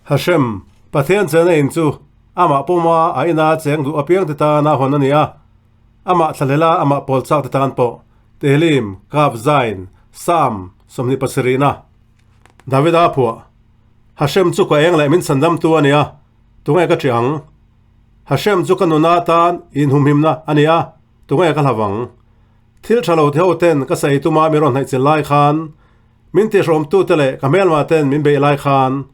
Hashem, Pathian chena in chu amah pawma a ina cheng duh apiang te tana hawn a ni a, amah thlahlel a amah pawl chak te tan pawh Tehillim, Kaf Zain, Psalm 27 na. Davida a phuah. Hashem chu ka eng leh min chhandamtu a ni a, tunge ka ṭih ang? Hashem chu ka nuna tan inhumhimna a ni a, tunge ka hlavang? Thil tha lo ti ho ten ka sawi tuma mi rawn hnaih chil lai khan, min tihrawmtute leh ka hmelma ten min beih lai khan,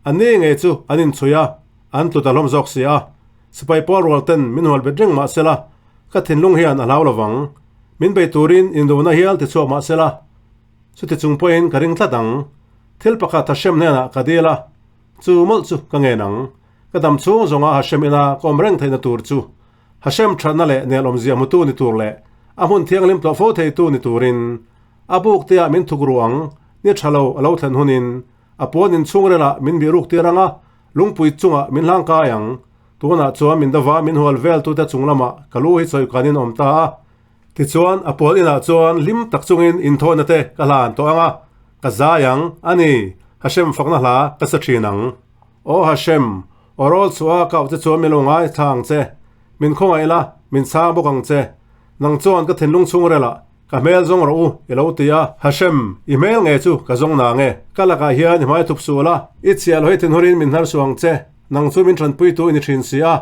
an ni ngei chu an inchhui a, an tlu ta hlawm zawk si a. Sipai pawl rual ten min hual bet reng mah sela, ka thinlung hian a hlau lovang. Min bei turin induhna hial ti chhuak mah sela, chuti chung pawhin ka ring tlat ang. Thil pakhat Hashem hnenah ka dil a, chu mawlh chu ka ngen ang. Ka dam chhung zawnga Hashem ina ka awm reng theihna tur chu Hashem thatna leh nelawmzia hmutu ni tur leh a hmun thianghlim tlawh fo theitu ni turin a buk teah min thuk ru ang, ni tha lo a lo thlen hunin a puan inchhung relah min bih ruk tir ang a, lungpui chungah min hlang kai ang. Tunah chuan min dava min hual veltute chung lamah ka lu hi chawi kanin awm ta a. Tichuan a puan inah chuan hlim tak chungin inthawhna te ka hlan tawh ang a, ka zai ang, a ni, Hashem fakna hla ka sa thin ang. Aw Hashem, aw rawl chhuah a kauh che chuan min lo ngaithla ang che, min khawngaih la, min chhang bawk ang che. Nang chuan ka thinlung chhung relah ka hmel zawng rawh u, i lo ti a. Hashem, i hmel nge chu ka zawng na nge? Ka lakah hian i hmai thup suh la, i chhiah lo hi thinhurin min hnar suh ang che. Nang chu min tanpuitu i ni thin si a,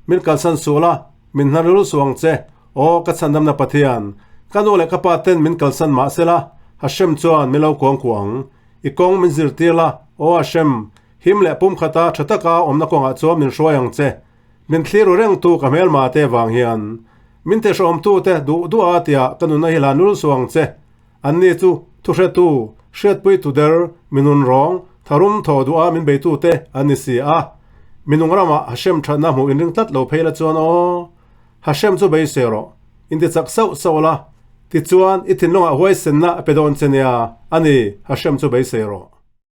min kalsan suh la, min hnar lul suh ang che. Aw, ka chhandamna Pathian, ka nu leh ka pa ten min kalsan mah se la, Hashem chuan min lo kuang kuah ang. I kawng min zirtir la, aw Hashem, him leh pum khata tha taka awmna kawngah chuan min hruai ang che. Min thlir ru rengtu ka hmelma te vang hian min tihrawmtute duh duh a tia ka nunna hi hlan lul suh ang che. Anni chu thuhretu, hriatpuitu der, minun rawng, tharum thaw duh a min beitute an ni si a. Minung ramah Hashem thatna hmuh inring tlat lo phei la chuan aw, Hashem chu beisei rawh, inti chak sauh sauh la, tichuan i thinlungah huaisenna a pe dawn che nia, a ni, Hashem chu beisei rawh.